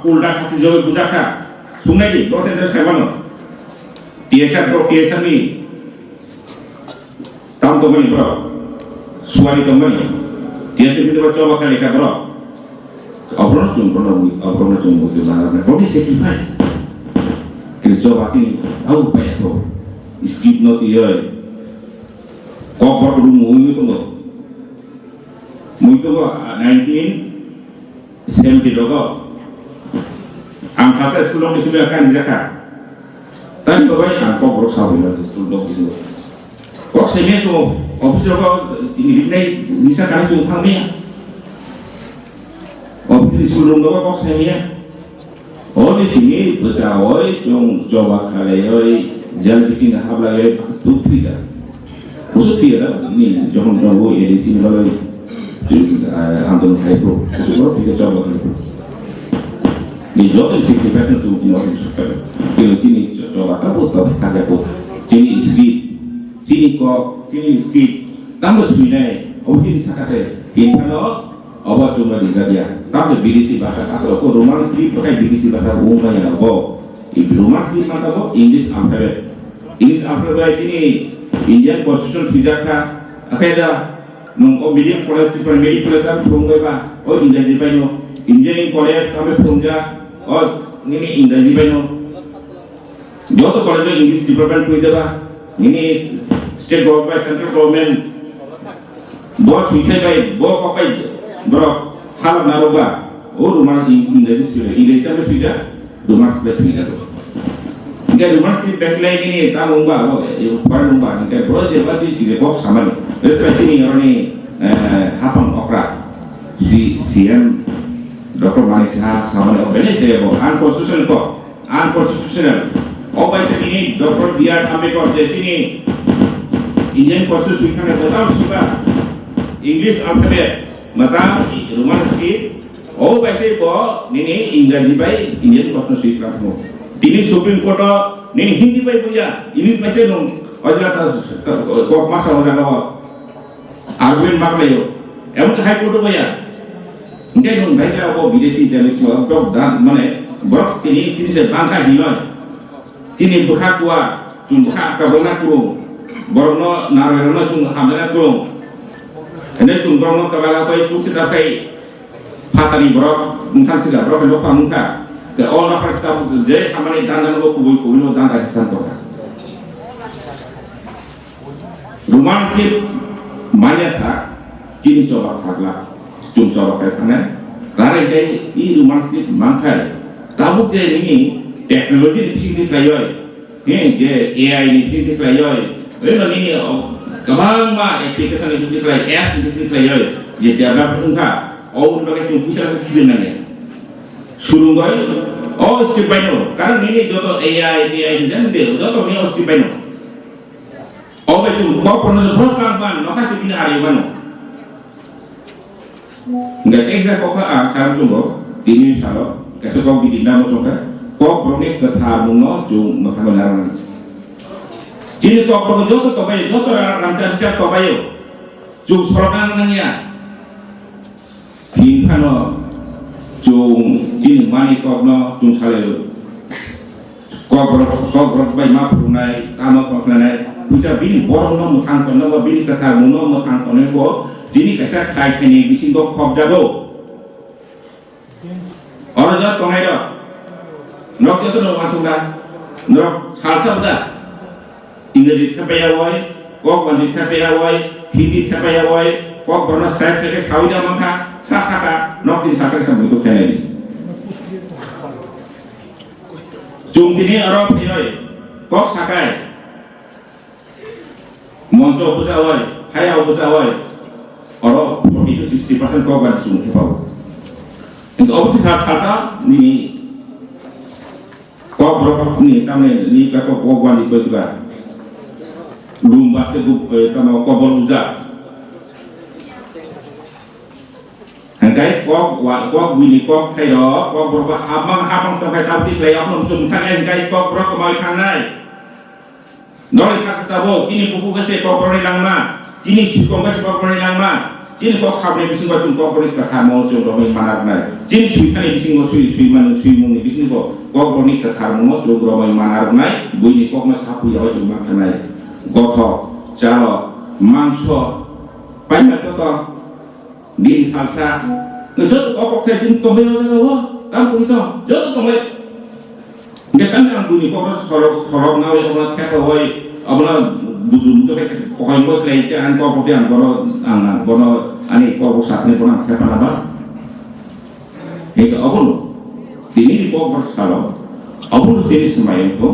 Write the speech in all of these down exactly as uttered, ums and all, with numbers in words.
Ulta khasi jogoi bujak kha. Sungnai di, bo tender sai mano. T S R bro, T S R ni tam tongmani bro. Suari tongmani. T S R ni bro choba kha lekha bro. Abrono chung, abrono, abrono chung buti mana. Body sacrifice. Kiri choba tini, au paya ko. Skip no tiyoi. Kok bor kudu mui mui tongo. Mui tongo, ah, nineteen seventy rogo. Ang sasa school rok ni simi kan jaka. Tani babai ang kok borok sa bui school rok ni simi. Kok simi to office rok tini riknai nisa kan chung thang mia. Office ni school rok kok simi ya. Oni simi bwchaui chwng choba khalaioi jel bisingo hablaioi tuk thwida. Kusu thwiya da ni jokhon tongo A D C ni bagwi, ah, andolon khai phuru. Kusu borok thwikhe choba khai phuru. Ni joto sacrifice no chwng chini office sukha. Kino chini choba kabo to thakya ko. Chini script, chini kok, chini speed, tamo swinai, obo chini sakase. Hinphano Obo chwngno rijak ya. Tamni bidesi bhasha aswk ko Roman script bai bidesi bhasha wngmaya bo. I Roman script mantabo English alphabet. English alphabet bai chini Indian Constitution swijak kha. Akhe da nwng o medium college, Tripura medium college tam phwrwngwi ba o English bai no. Engineering college tam phwrwngjak o nini English bai no. Joto college o English department twi jaba, nini state government bai central government bo swithai bai, bo kok bai borok halok narok ba, o Roman English swijak, English tamo swijak, Roman script swijak. Hingke Roman script bai khlai nini tamo wngba, o foreign wngba, hingke bo je ba di je kok samani. Just like chini oroni, eh, hapang okra, si C M Doctor Manik Saha samani o belai je bo unconstitutional kok. Unconstitutional. O bai se nini Doctor B R Ambedkar je chini Indian Constitution thani bwtang swiba English alphabet, mwtang Roman script, o bai se bo nini Engraji bai Indian Constitution swiba mo. Tini Supreme Court o nini Hindi bai buya, English bai se nung ojra ta kok masa o jaga o. Argument mak layo. Emon ke High Court o ya. Hingke nung bai khe abo bidesi journalist mo dok dan mane borok tini chini se bangkha hinoi. Chini bwkha kuwa, chung bwkha kabana kurung. Borokno naroi rokno chung hamjana kurung. Hene chung borokno kabala koi chung se dakai. Phatani borok mungthang sida borok no pha mungkha. Te all na pha sida je samani dan dan bo kubui kubui no dan dan san tongkha. Roman script manya sa chini choba thagla, chung choba khai thangnai. Tare kai i Roman script mankhai. Tabuk je nini technology ni bising di khlaioi, he, je A I ni bising di khlaioi, oi no nini o kwbangma application ni bising di khlai, apps ni bising di khlaioi, je develop wngkha, o bagwi chung puisa khibir nangya. Surungoi, o script bai no, karon nini joto A I, A I ni jang de, joto ni o script bai no. O bai chung kok kono borok kang ban nokha se bini ari mano. Hingke teisa kok ang sal chungo tini salo kaisa kok bidi namo chungkha kok borokni kwthar mungno chung mwthangwi narwknani. Chini kok borok joto tobai joto ra- rangchak richak tobaio chung sorokna nangya. Hinphano chung chini mani kokno chung salai rw. Kokborok, kokborok bai ma phunai, tamo koknai, puisa bini borokno mwthang tongnai bo, bini kwthar mungno mwthang tongnai bo, chini kaisa khai khaini bisingo khopjago. Oro jat tongnai rok, nok joto no wansukna, norok salsa bwda. Ingreji thepayawoi, kok banji thepayawoi, Hindi thepayawoi, kok borno srai srai khe sawi da mankha, sa saka, nok tin sa saka sa muitu khainai. Chung tini oro phaioi, kok sakai. Moncho bwchawoi, hayao bwchawoi, oro forty to sixty percent kok banji chung thepao. Kintu obo khe sa sa nini Kokborok ni tamni ni ka kok kok wani koi duga. Room baste gu, eh, tamo kobol uja. Hingkai kok wa, kok bini kok thai ro, kokborok ba hapmang hapmang tongkai tabti khlai yakno chum thangai hingkai kokborok kemai thangnai. Norok thaksa tabuk, chini buku khe se kokborokni langma, chini sikong khe se kokborokni langma. Chini kok sabni bisingo chwng kokborokni kwtharmung chwng romwi mana rwnai. Chini swithani bisingo swi, swimani, swimungni bisingo kokborokni kwtharmungno chwng romwi mana rwnai. Buini kokno sapwi yaui chwng ma khnai. Gothok, chalok, mangso, paima joto, din salsa. Joto kok kok thai chwng tongwi o jaga o, tam puri to, joto tongwi. Hingke tang ang buini kokno sorok, sorok nawi, obono thepa hoi, obono buju muto khe kokoi mo khlai cha, ang kok kok ang bono, ang, ang bono, ani kok kok sakni bono ang thepa na ba. Hingke obono, tini ni kok kok salo, obono chini swmai wngkho,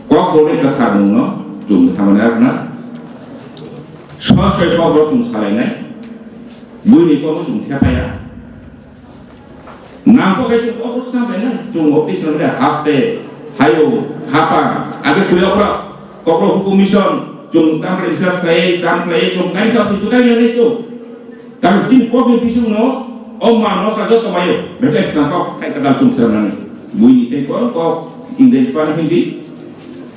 kokborokni kwtharmungno chwng thamani arwkna, sor soi kokborok chwng salainai, buini kokno chwng thepaya. Nangkok hai chwng kok sna bai nai, chwng office no de haste, hayo, hapa, age kuya okra, kokro hukum mission, chwng tam khlai research khlai, tam khlai, chwng kain kha, chwng kain nai chwng. Tam chini kok ni bising no, o ma no sa joto mayo, bekai sna kok khai kadal chwng sna nani. Buini thai kok, kok, English pan Hindi,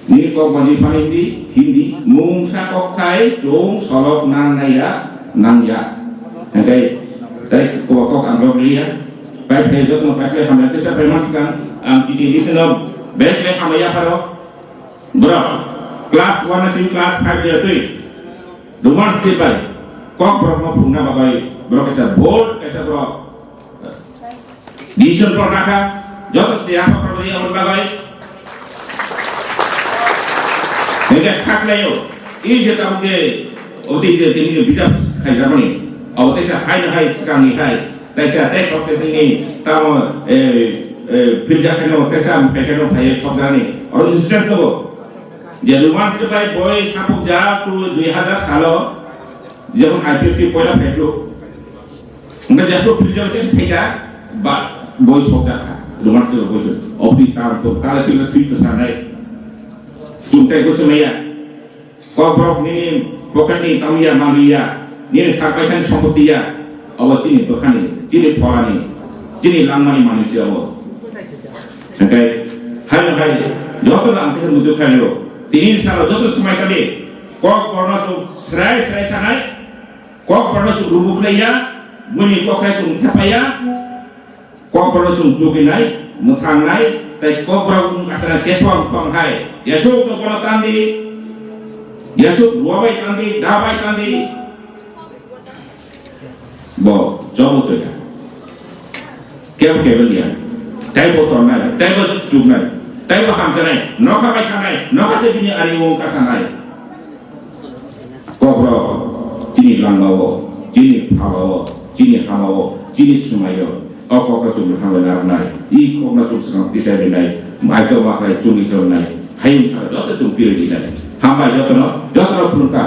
Nini kok baji phani Hindi, Hindi, mungsa kok thai, chwng solok nang nai ya, nang ya. Hingke, tei kok kok ang rok liya. Pai phai jotno pai phai hamya tesa pai mas kan, ang titi di seno, bek bek hamya pharo. Bro, class one sing class five ya tui. Rumors di pai, kok borok no phungna bagoi, bro kaisa bold, kaisa bro. Decision rok rakha, joto se apa problem ya aboni bagwi. Hingke khaklaio, i je tamo je, oti je tini je bijap khaijakmani, abo teisa hai no hai swkangni hai, teisa tei kok tei tini tamo, eh, eh, philja khaino, teisa phai khaino phaiye sokjakni, oro instant togo. Je rumors ke bai boi sapuk ja tu dui hazar salo, jemon I P F T poila phaiphru, Hingke jephru philjo tei phaikha, ba boi sokjakha, rumors ke boi sok. Obdi tam to, tala philna thui kwsanai. Chwng tei gosi maya. Kokborok nini pocket ni tangya manliya, nini sak paithani sompoti ya. Abo chini bwkhani, chini pholani, chini langmani manwi se abo. Hingke, hai no hai, joto no ang khe muitu khlaio. Tini salo joto swmai kali, kokborokno chwng srai srai sanai, Kokborokno chwng rubu khlaiya, buini kokrai chwng thepaiya, kokborokno chwng chukinai, mwthangnai, tei kokborok wng asana chethong thong hai, jesuk no bono tandi, jesuk ruwa bai tandi, da bai tandi, bo chobo choya. Kebo kebo liya. Taibo tongnai, taibo chuknai, taibo hamchanai, nokha bai thangnai, nokha se bini ari wng kasanai. Kokborok chini langmao, chini phalao, chini hamao, chini swmaio, o kokno chwng mwthangwi narwknai, i kokno chwng swkang tisai rinai, maito makhrai chwngwi tongnai, hayung saka joto chwng pirwi rinai. Hambai jotono, jotono khulumkha.